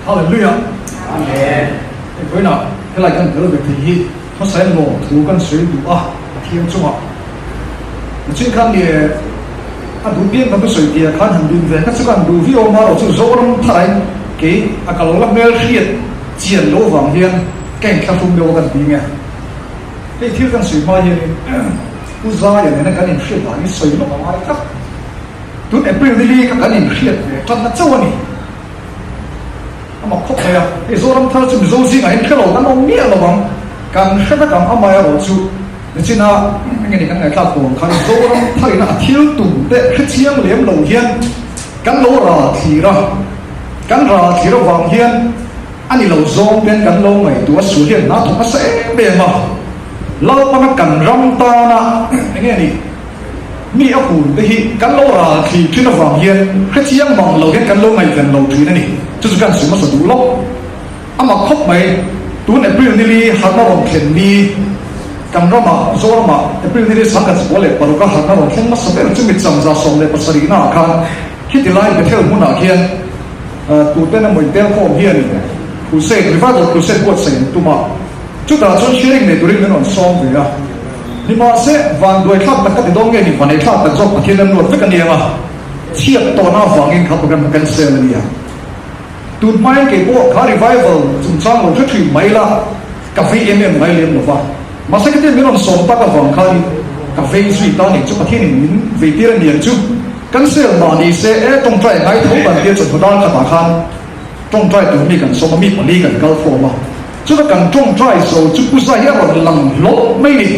Hallelujah. Amen. Vawiinah helai kan tel ve thei hi hmasain lawmthu kan sawi duh a Pathian chungah. Nachin khan ni a duh piang kan thusawi tia khan han dun ve kha chu kan duh viau a marawh chu Zoram tharain kei a ka lo la hmel hriat chian loh vang hian ka inthlahrung deuh a kan ti nge. Hei thil kan sawi hma hianin Pu Zaia nena kan inhriat dan hi sawi lawk a ngai tlat. Tun April ni li kha kan inhriat ve tanna chauh a ni. A mak khawp mai a, hei Zoram thar chu Mizo zingah hian hrelo kan awm miah lo ang, kan hre vek ang amaherawh chu nichina enge ni kan ngaihthlak tur ang khan Zoram tharina a thil tum te hre chiang lem lo hian kan lo ral thlir a, kan ral thlir avang hian a ni lo zawng ten kan lo ngaihtuah sual hian hna thawk nasa em em a, Lalpanga kan ram tana enge ni. Mi a hun te hi kan lo ral thli thin avang hian hrechiang mang lo hian kan lo ngaihven lo thin a ni. Chu chu kan sawi hmasa duh lo. A mak khawp mai, tun April ni li harhna rawn thlen ni kan ramah, Zoramah April ni li 1946 a harhna rawn thleng hmasa ber chu mi chamza 17 naah khan khiti lai Bethel hmunah khian tuten emaw intelkhawm hian crusade, revival crusade buatsaih an tum a. Chutah chuan sharing nei turin min rawn sawm ve a. Nimahse, vanduai thlak tak ka ti dawn nge ni, vanei thlak tak zawk Pathian lam luat vek a niang a, chhiat tawhna avangin kha program kha cancel a nia. Tun hmain kei pawh kha revival chungchang lo hre thin mai la, ka vei em em ngai lem lo va. Mahse khatiang min rawn sawm tak avang khanin ka vei zui ta nih chu Pathianin min vei tir a niang chu. Cancel mah ni se e tawngtai ngai tho kan tia chawhnu dar khatah khan tawngtai tur mi kan sawm a, mi pali kan kal khawm a. Chuta kan tawngtai zo chu Pu Zai hi a rawn lang hlawp mai ni,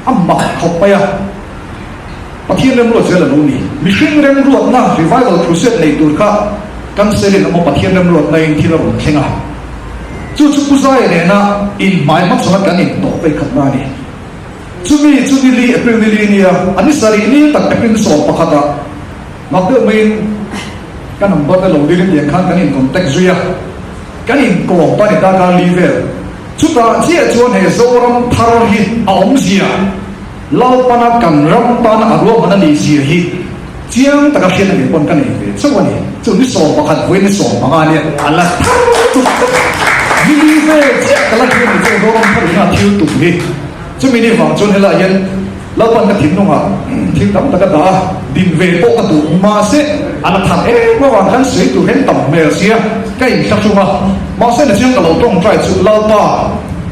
a mak khawp mai a. Pathian remruat zel a lo ni. Mihring remruatna Revival Crusade nei tur kha cancel in emaw Pathian remruatna in thil a rawn thleng a. Chu chu Pu Zai nena inhmai hmachhawn a kan intawh vei khatna a ni. Chumi chu ni li April ni li nia, a ni sarih ni tak April ni 11 ah mak deuh maiin ka number te lo dilin tiang khan kan in contact zui a. Kan inkawm ta ni ta ka li vel. Chutah chiah chuan he Zoram thar hi a awmzia, Lalpana kan ram tana a ruahman a nih zia hi chiang taka hriat a nih pawn ka nei ve chauh a ni. Chu ni 11 vawiin ni 15 nia a la thar tuk tuk. Ni li vel chiah ka la hriat ni chu Zoram thar ina thil tum hi. Chumi ni vang chuan helaiah hian Lalpan ka thinlungah thil tam tak a dah a, din ve pawh ka duh. Mahse, a la thar em avang khan sawi tur hian tam hmel sia ka inthlahrung a. Mahse, nichiang ka lo tawngtai chu Lalpa,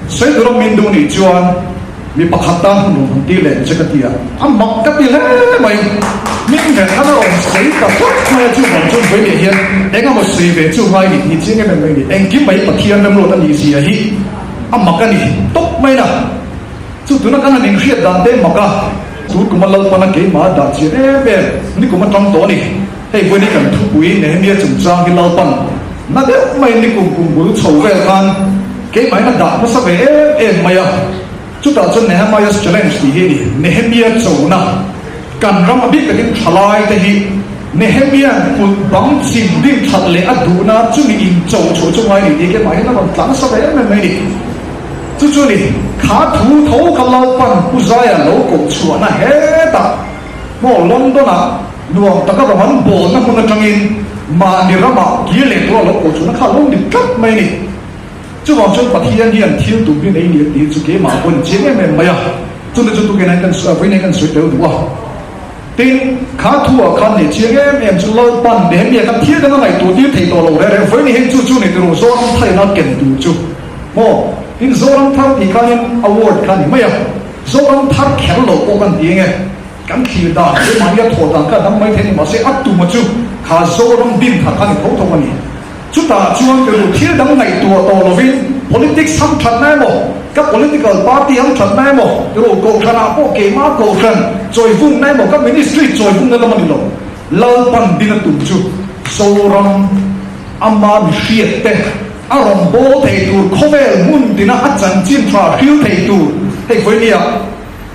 sawi tura min duh nih chuan mi pakhat tan hun rawn hawn tir leh ang che ka ti a. A mak ka ti hle mai. Min ven khan a rawn sawi ta tlat mai a, chuvang chuan vawi leh hian eng emaw sawi ve chu ngai ni tih chiang em em mai a ni. Engkim mai Pathian remruat a nih zia hi a mak a ni tawp mai na. Chu tuna kan han inhriat dan te mak a, tun kuma Lalpana keimah a dah chian em em, nikum atang tawh a ni. Hei vawiin kan thupui Nehemia chungchang hi Lalpan na deuh maiin nikum kum bul chho vel khan keimahin a dah hmasa ve em em mai a. Chutah chuan Nehemiah's Challenge tih hi a ni, Nehemia chona. Kan ram a bik takin thalai te hi Nehemia'n kut bang chim din that leh a duhna chumi incho chho chu ngai ni tih keimah hian a rawn tla nasa ve em em mai a ni. Chu chu ni, kha thu tho kha Lalpan Pu Zaia lo koh chhuahna hetah maw London-ah nuam taka rawng an bawlna hmun atangin mahni ramah kir leh tura lo koh chhuahna kha a lo ni tlat mai a ni. Chuvang chuan Pathian hian thil tum hi nei ni tih chu keimah pawhin chiang em em mai a, chumi chu tukin an kan vawiin kan sawi tel duh a. Tin, kha thu ah khan nei chiang em em chu Lalpan Nehemia khan thil dang a ngaihtuah tir thei tawh lo reng reng vawiin heng chu chu ni tiro Zoram thaina ken tur chu maw? Tin, Zoram thar tih khanin a word kha ni mai a, Zoram thar kher lo pawh kan ti enge kan thlir dan keimahni a thawh dan kha a dang mai thei a ni mahse a tuma chu kha Zoram din thar kha ni tho tho a ni. Chutah chuan ka duh thil dang ngaihtuah tawh lovin politics ham thatna emaw, ka political party ham thatna emaw, ro kohhranah pawh keimah kohhran chawivungna emaw, ka ministry chawivungna lam a ni lo. Lalpan dina tum chu Zoram ama mihriat te a rawn bawl thei tur khawvel hmun tina a chanchin tha hril thei tur hei vawinia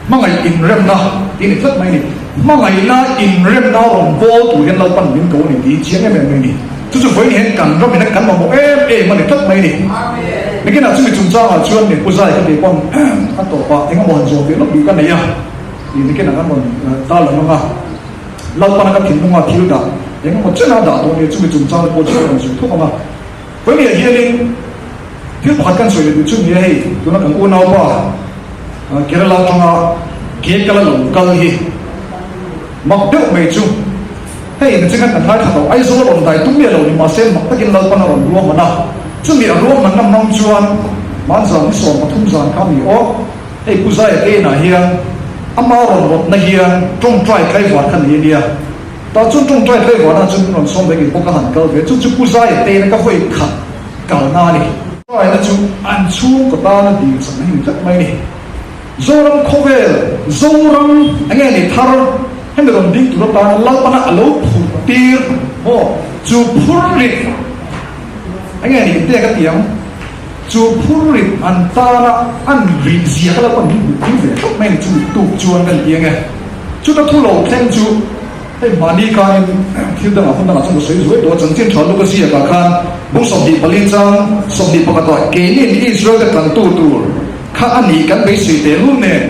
Hmangaih inremna tih a ni tlat mai a ni. Hmangaihna inremna rawn bawl tur hian Lalpan min ko a ni tih hi chiang em em mai a ni. Chu chu vawiin hian kan ramin a kan mamawh em em a ni tlat mai a ni. Nikinah chumi chungchangah chuan ni Pu Zai ka tih pawn a tawpah eng emaw han zawm ve lawk duh ka nei a tih nikinah kan rawn tarlang ang a. Lalpana ka thinlunga thil dah eng emaw chen a dah tawh nia chumi chungchang te pawh chu ka rawn zui thawk ang a. Vawinia hianin thil pakhat kan sawi leh duh chu nia hei tuna kan unaupa Kerala atanga ke kala lo kal hi mak deuh mai chu hei na chengkhat kan hlaithla tawh Aizawl rawn dai tum miah lo ni mahse mak takin Lalpan a rawn ruahman a, chumi a ruahmanna hmang chuan Manzan ni 13 zan kha mi aw hei Pu Zaia te inah hian ama rawn rawtna hian tawngtai tlaivar kha nei a nia. Tah chuan tawngtai tlaivarna chuan min rawn sawm ve ngei bawk a han kal ve chu chu Pu Zaia te ina ka vawi khat kalna a ni. Tawngtaina chu an chhungkaw tana dil chakna hi ni tlat mai a ni. Zoram khawvel, Zoram enge ni thar hemi rawn ding tur atana Lalpana a lo phur tir maw chu phur rit enge ni te ka ti ang chu phur rit an tana an rih zia kha Lalpan min hmuh tir ve tlat mai a ni chu tuk chuan kan ti ange. Chuta thu lo thleng chu hei mahni khanin thil dangah hun dangah chuan ka sawi zuai tawh a, chanchin tha luka ziakah khan bung 24 chang 21 ah keinin Israel te tlantu tur kha a nih kan beisei tehlul nen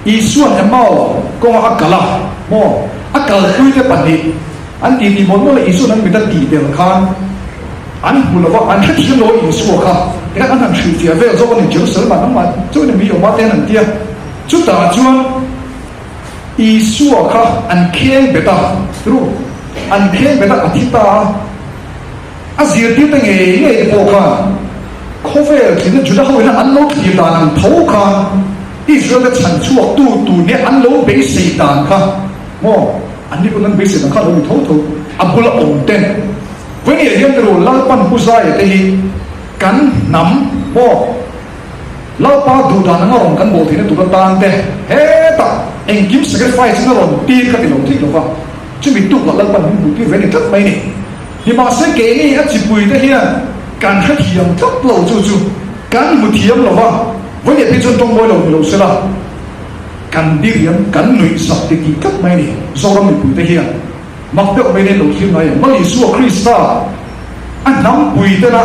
Isua'n Emau kawngah a kal a maw a kalpui te pahnih an tih tih mawlh mawlh a Isua'n an mit a tih tel khan an hmu lo va an hrethiam lo a Isua kha tikhan an han hrilhfiah vel zawk a ni Jerusalem ah nangmah chuan i mi awm a te an han ti a. Chutah chuan Isua kha an kheng bet a, ru, an kheng bet a, a thi ta a. A zirtirte ngei ngei te pawh khan khawvel thilna Juda ho ina an lo thlir dan ang tho khan Israel te chhan chhuak tu tur nia an lo beisei dan kha maw, an ni pawn an beisei dan kha a lo ni tho tho, a bula awm ten. Vawinia hian ru Lalpan Pu Zaia te hi kan hnam maw, Lalpa duh dan anga rawn kan bawl theihna tur atan te hetah engkim sacrifice in a rawn tir ka ti lo theih lova, chumi tuk lah Lalpan min hmuh tir ve ni tlat mai ni. Nimahse keini a chipui te hian kan hrethiam tlat lo chu chu kan hmu thiam lova, vawiin phei chuan tawngmawi lo ni lo sela kan diriam kan nuih zak ti tih tlat mai ni Zoram mipui te hian mak deuh mai nen lo thlir ngai em? Mal Isua Krista A hnampui tena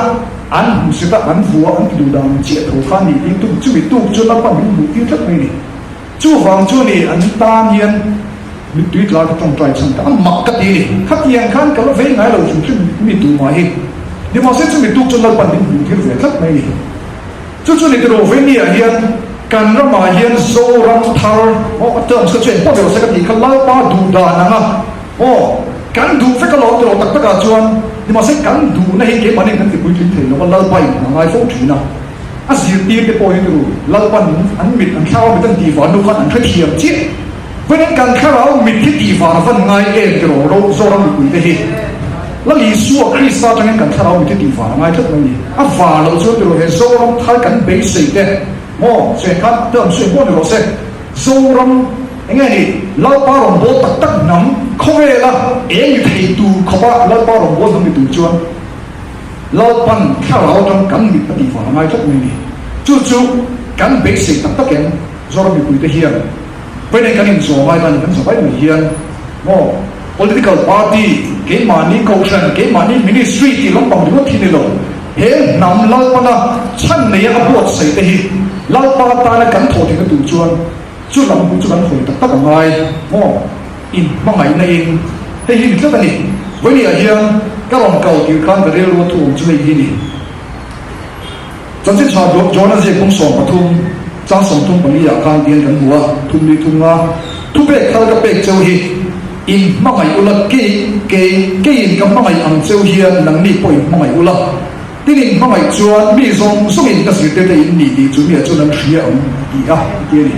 an hmuhsit a, an vua an ti duh dan chiah tho kha a nih ding tum chumi tuk chu Lalpa min hmuh tir tlat mai a ni. Chuvang chu a ni an tan hian mittui tla ka tawngtai chhan ta a mak ka ti a ni. Khatiang khan ka la vei ngai lo hrim hrim mi tumah hi. Nimahse chumi tuk chu Lalpan min hmuh tir ve tlat mai a ni. Chu chu ni tiro Venia hian kan ramah hian Zoram thar aw a terms kha chu engpawh ni rawh se ka tih kha Lalpa duh dan anga aw kan duh vek alawm tiro tak takah chuan nimahse kan duhna hi keimahni kan tipuitling thei lo a Lalpa in a ngai fo thin a a zirtir te pawh hi tiro Lalpan an mit an thlarau mit an tihvar hnu khan an hrethiam chiah Vawiin kan thlarau mit hi tihvar a van ngai em tiraw ro Zoram mipui te hi Lal Isua Krista atangin kan thlarau mit hi tihvar a ngai tlat mai ni. A var loh chuan tiraw he Zoram thar kan beisei te maw cheng khan term chu engpawh ni rawh se Zoram enge ni Lalpa rawn bawl tak tak hnam khawvela eng ni thei tur khawpa Lalpa rawn bawl hnam ni tur chuan Lalpan thlarau atang kan mit a tihvar a ngai tlat mai ni. Chu chu kan beisei tak tak em Zoram mipui te hian. Vawiin kan inzawm ai tan kan zavai mai hian maw political party keimahni kohhran keimahni ministry tih lampang ringawt hi ni lo he hnam Lalpana chhan neia a buatsaih te hi Lalpa tana kan thawh theihna tur chuan chu lam hu chu kan hawi tak tak a ngai maw in hmangaihna in hei hi ni tlat a ni Vawiin hian ka rawn kal tir khan ka rilru a thu awm chu hei hi ni. Chanchin tha John-a ziak bung 13, chang 34 ah khan tian kan hmu a, thum li thum nga thupek thar ka pek cheu hi, in hmangaih ula, kei, kei, keiin ka hmangaih ang cheu hian nangni pawh in hmangaih ula, tin in hmangaih chuan mi zawng zawngin ka zirtirte in ni tih chu mi ah chuan an hria ang ti a, a ti a ni.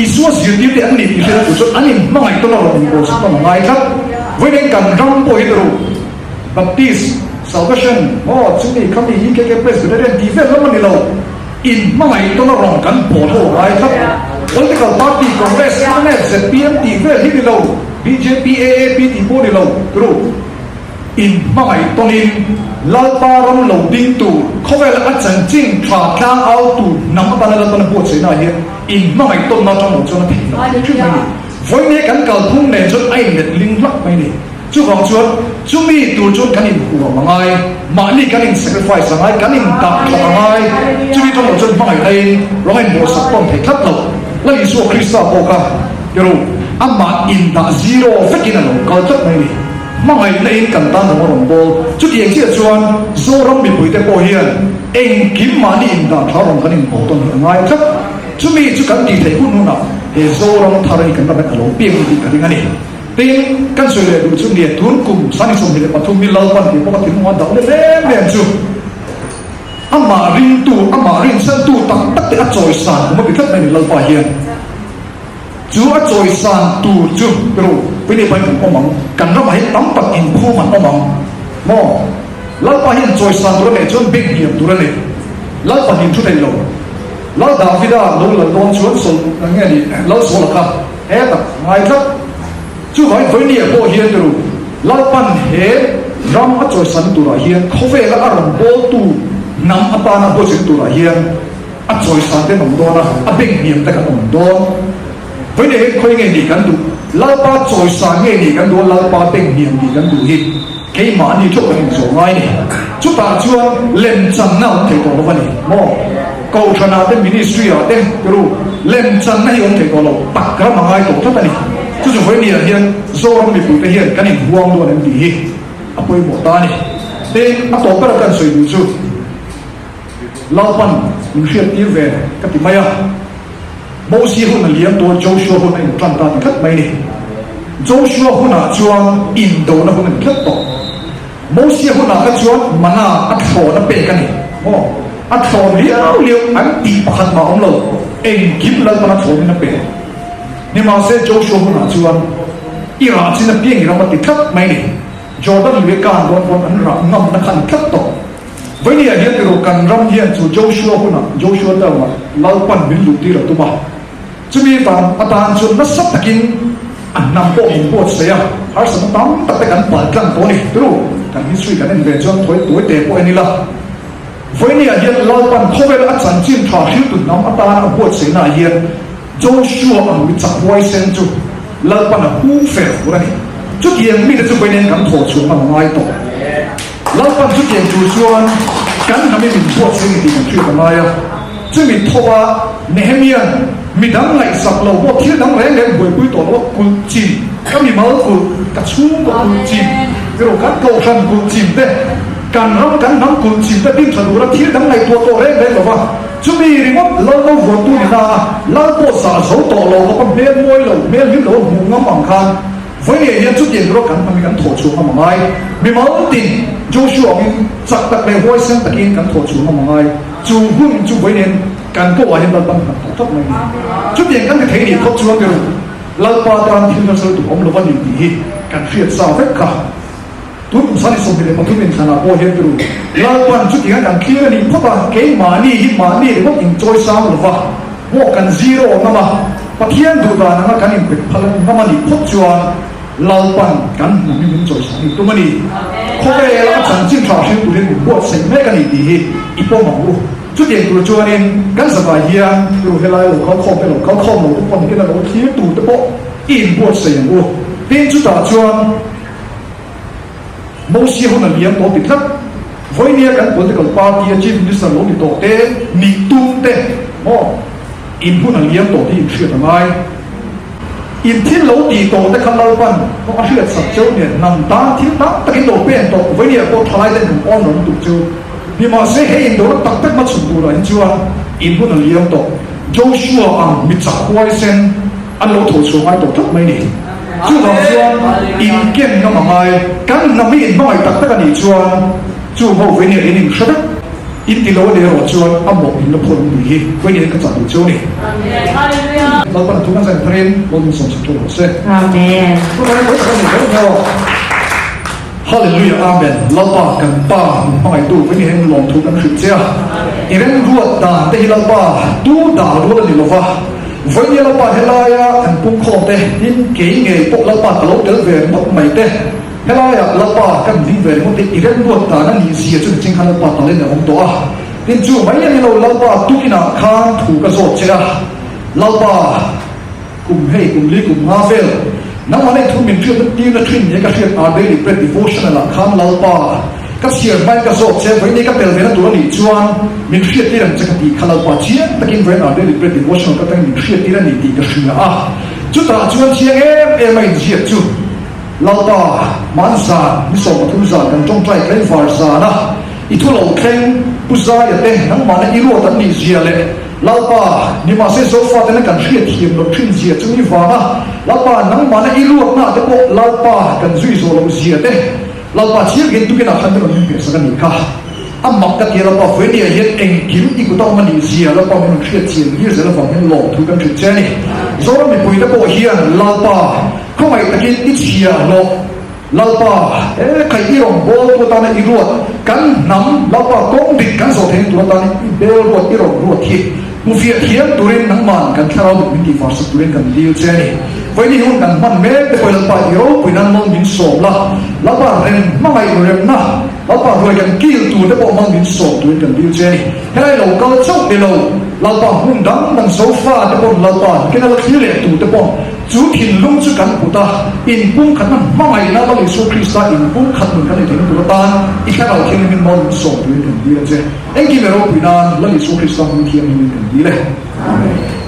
Isua zirtirte an ni tih hriat tur chuan an in hmangaih tawn a rawn inbawlsak tawn a ngai tlat. Vawiin kan ram pawh hi ru. Baptist, Salvation, maw chumi khami EKK Presbyterian tih vel lam a ni lo. In hmangaih tawn a rawn kan pawl ho a ngai tlat. Political party, Congress, mnf, zpm tih vel hi ni lo, bjp, AAP tih pawh ni lo. Turu, in hmangaih tawnin Lalpa ram lo ding tur, khawvela a chanchin tha tlang au tur hnam atana Lalpana buatsaihna ah hian in hmangaih tawnna atang lo chuan a theih loh hrim hrim mai ni. Vawiin kan kalphung nen chuan a inlet ling hlak mai ni. Chuvang chuan chumi tur chuan kan inhuam a ngai, mahni kan in sacrifice a ngai, kan in dah that a ngai, chumi tawng lo chuan hmangaihna in rawng a inbawhsak tawn thei tlat lo. Lal Isua Krista pawh kha ti ru, amah in dah zero vekin a lo kal tlat mai a ni. Hmangaihna in kan tan rawng a rawn bawl. Chutiang chiah chuan Zoram mipuite pawh hian engkim mahni indan tha rawn kan inbawl tawn hi a ngai tlat. Chumi chu kan tih theih hun hunah he Zoram thar hi kan ram hian a lo piang tih ka ring a ni. Tin, kan sawi leh duh chu nge tun kum 2023 hi Lalpan tih pawh ka thinlung a dauh leh em em chu. Amah ringtu, amah rinchhantu tak tak te a chawisan kum a ti tlat mai a ni Lalpa hian. Chu a chawisan tur chu ru pui pahin kan awm ang, kan ramah hian tam tak inphum an awm ang maw? Lalpa hian chawisan tur a neih chuan beng hniam tur a nei. Lalpa hnim thu thei lo. Lal Davida lo lal dawn chuan sawl nge ni Lal Sawla kha hetah ngai tlat. Chuvangin vawinia pawh hian ru Lalpan he ram a chawisan turah hian khawvela a rawn bawltu hnam atana buatsaih turah hian, A chawisan te an awm dawn a, a beng hniam te kan awm dawn. Vawiin hian khawi nge nih kan duh? Lalpa chawisan nge nih kan duh a, Lalpa beng hniam nih kan duh hi keimahni theuh kan inzawh ngai ni. Chutah chuan lemchanna a awm thei tawh lo a ni maw? Kohhranah te, ministry ah te ru lemchanna hi a awm thei tawh lo, tak ram a ngai tawh tlat a ni. Chu chu vawiin hian Zoram mipuite hian kan inhuang dawn em tih hi a pawimawh ta a ni. Tin, a tawp ber a kan sawi duh chu. Lalpan min hriattir ve ka ti mai a, Mosia hun a liam tawh a, Joshua hun a intan ta ti tlat mai a ni. Joshua hunah chuan indona hun a ni tlat tawh. Mosia hunah kha chuan mana a thlawn a pek a ni maw? A thlawn liau liau an tih pakhat mah a awm lo, engkim Lalpan a thlawnin a pe. Nimahse Joshua hunah chuan i rah chin apiang i ram a ti tlat mai a ni. Jordan lui a kan dawn pawn an rah ngamna kha a ni tlat tawh. Vawinia hian erawh kan ram hian chu Joshua hunah, Joshua term-ah, Lalpan min luhtir a tum a. Chumi tan atan chuan nasa takin a hnam pawh min buatsaih a, harsatna tam tak te kan pal tlang tawh a ni. Turu, kan history kan en ve chuan thawi tuai te pawh en ila. Vawinia hian Lalpan khawvel a chanchin tha hriltu hnam atana a buatsaihnaah hian Joshua ang mi chak huaisen chu Lalpan a hung fer fur a ni. Chutiang mite chu vawiin kan thawh chhuah ngam a ngai tawh. Lalpan chutiang tur chuan kan hnam i min buatsaih ni tih kan hriat a ngai a. Chumi thawha Nehemia'n midang ngaihsak lo pawh thil dang reng reng buaipui tawh lo a kulh chin, ka mimal kulh, ka chhungkaw kulh chin, erawh kan kohhran kulh chin te, kan ram kan hnam kulh chin te din tha tura thil dang ngaihtuah tawh reng reng lo va. Chumi ringawt lal lo vuantu ni na a, lal pawh zah zo tawh lo khawpa hmel mawi lo, hmel hlim lo a hmuh ngam ang khan vawiin hian chutiang tura kan hmangin kan thawh chhuah ngam a ngai. Mimal tin Joshua angin chak tak leh huaisen takin kan thawh chhuah ngam a ngai. Chu hun chu vawiin hian kan pawh ah hian Lalpa hna thawh tlat mai a ni. Chutiang kan ti thei nih phawt chuan tirh Lalpa tan thil harsal duh awm lo a ni tih hi kan hriat sa vek kha. Tun kum 2023 inthlanah pawh hian turu Lalpan chutiang a kan thlir a nih phawt a, keimahni hi mahni ringawt inchawi sang lo va, maw kan zero ngam a, Pathian duh dan anga kan inpek phal ngam a nih phawt chuan Lalpan kan hnam hi min chawi sang hi tum a ni. Khawvela a chanchin tha hrilh turin min buatsaih mek a ni tih hi i pawm ang u. Chutiang tur chuanin kan zavai hian turu helai lo kal khawm te lo kal khawm lo te pawh nikin a lo thlir tur te pawh i inbuatsaih ang u. Tin chutah chuan. Mosia hun a liam tawh ti tlat. Vawinia kan political party a Chief Minister lo ni tawh te, nih tum te maw in hun a liam tawh tih in hriat a ngai. In thil lo tih tawh te kha Lalpan pawh a hriat sak cheu nen hnam tan thil tam tak in lo pen tawh. Vawinia pawh thalai ten kan awn lo lutuk chu. Nimahse he indona tak tak hmachhun turah hi chuan in hun a liam tawh. Joshua ang mi chak huaisen an lo tho chhuah ngai tawh tlat mai ni. Chuvang chuan inken ngam a ngai. Kan hnam hi inhmangaih tak tak a nih chuan chu ho veinia in inhre vek. In ti lo a nih erawh chuan a mawh in la phuan ang tih hi veinia in ka chah duh cheu a ni. Lalpan a thu kan zain tharin Lawmin sawmsak ṭha rawh se. Amen. Chuvangin vawi tak a ni ber nia aw. Hallelujah Amen Lalpa kan Pa min hmangaihtu veinia hian lawmthu kan hrilh che a. I remruat dan te hi Lalpa tu dah rual a ni lova. Vawinia Lalpa helaia kan pungkhawm te, tin kei ngei pawh Lalpa ka lo tel ve ringawt mai te, helaia Lalpa kan ding ve ringawt te i remruat dan a nih zia chu niching khan Lalpa talent a awm tawh a, tin chu mai a ni lo Lalpa tukinah khan thu ka zawt che a, Lalpa kum hei kum li kum nga vel nangmah nei thu min hriatna tirna thin nia ka hriat a daily bread devotional ah khan Lalpa Ka chhiar hmain ka zawk che, vawiin ka tel vena tur a nih chuan min hriattir ang che ka tih kha Lalpa chiang takin vawiin our daily bread devotional ka tangin min hriattir a ni tih ka hria a. Chutah chuan chiang em em a inziak chu. Lalpa, hman zan, ni 13 zan kan tawngtai tlaivar zana i thu lo thleng Pu Zaia te nangmahna i ruat an nih zia leh Lalpa, nimahse Zofatena kan hriat thiam loh thin zia chu ni vanga Lalpa nangmahna i ruatna te pawh Lalpa kan zui zawh loh zia te Lalpa chiang hian tukinah khan min rawn hmeh sak a nih kha. A mak ka ti a Lalpa Vawinia hian engkim i kut a awm a nih zia Lalpa min rawn hriat chian hlir zel avang hian lawmthu kan hrilh che a ni. Zoram mipuite pawh hian Lalpa khawngaih takin i chhia hlawh. Lalpa, he khaih i rawn bawl tu atana i ruat, kan hnam Lalpa kawng dik kan zawh theihna tur atana i bel ruat i rawn ruat hi hmu fiah thiam turin nangman kan thlarau dik min tihfar sak turin kan dil che a ni. Vawiin hi hun kan hman mek te pawh Lalpa i ropui nan mal min sawm la, Lalpa rem hmangaih remna, Lalpa hruai kan kil tur te pawh mal min sawm turin kan dil che a ni. Helai lo kal chauh ni lo, Lalpa hmun dang dang sofa te pawn Lalpa kena la thlir leh tur te pawn, Chu thinlung chu kan put a, inpumkhatna hmangaihna Lal Isua Krista inpumkhat nun kan nei theihna tur atan i Thlarau Thianghlimin maw min sawm turin kan dil a che. Engkim i ropui nan Lal Isua Krista hming thianghlimin kan dil e. Amen.